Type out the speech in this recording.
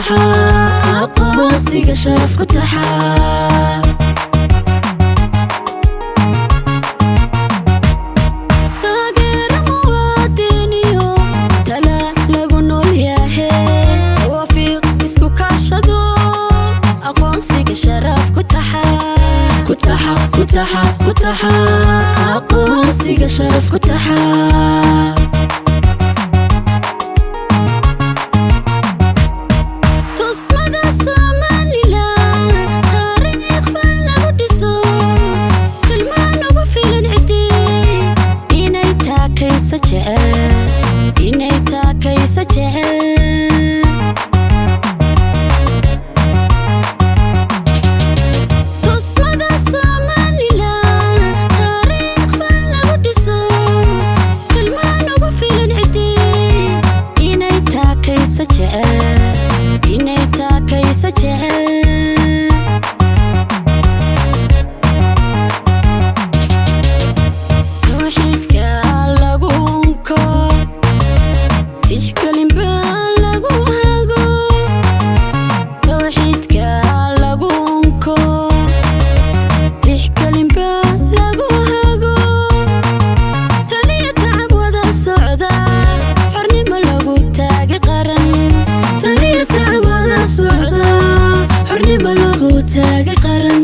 taxa, aqoonsiga sharaf ku taxa. Taageero muwaadiniyo tala lagu nool yahe, tawaafiiq isku kaashado, aqoonsiga sharaf ku taxa, ku taxa, ku taxa, ku taxa, aqoonsiga sharaf ku taxa. Tusmada Somalilan taariikh baan lagu dhiso, tilmaan ugu filan ciddii inay taakaysa jecel, inay taakaysa jecel. Tusmada Somalilan taariikh baan lagu dhiso, tilmaan ugu filan ciddii inay taakaysa jecel, inay taakaysa jecel. Tawxiidka lagu unko, tixgelin baa lagu hago. Tawxiidka lagu unko, tixgelin baa lagu hago. Taliya tacab wada socda, xornimo lagu taagi qaran. Taliya tacab wada socda, xornimo lagu taagi qaran.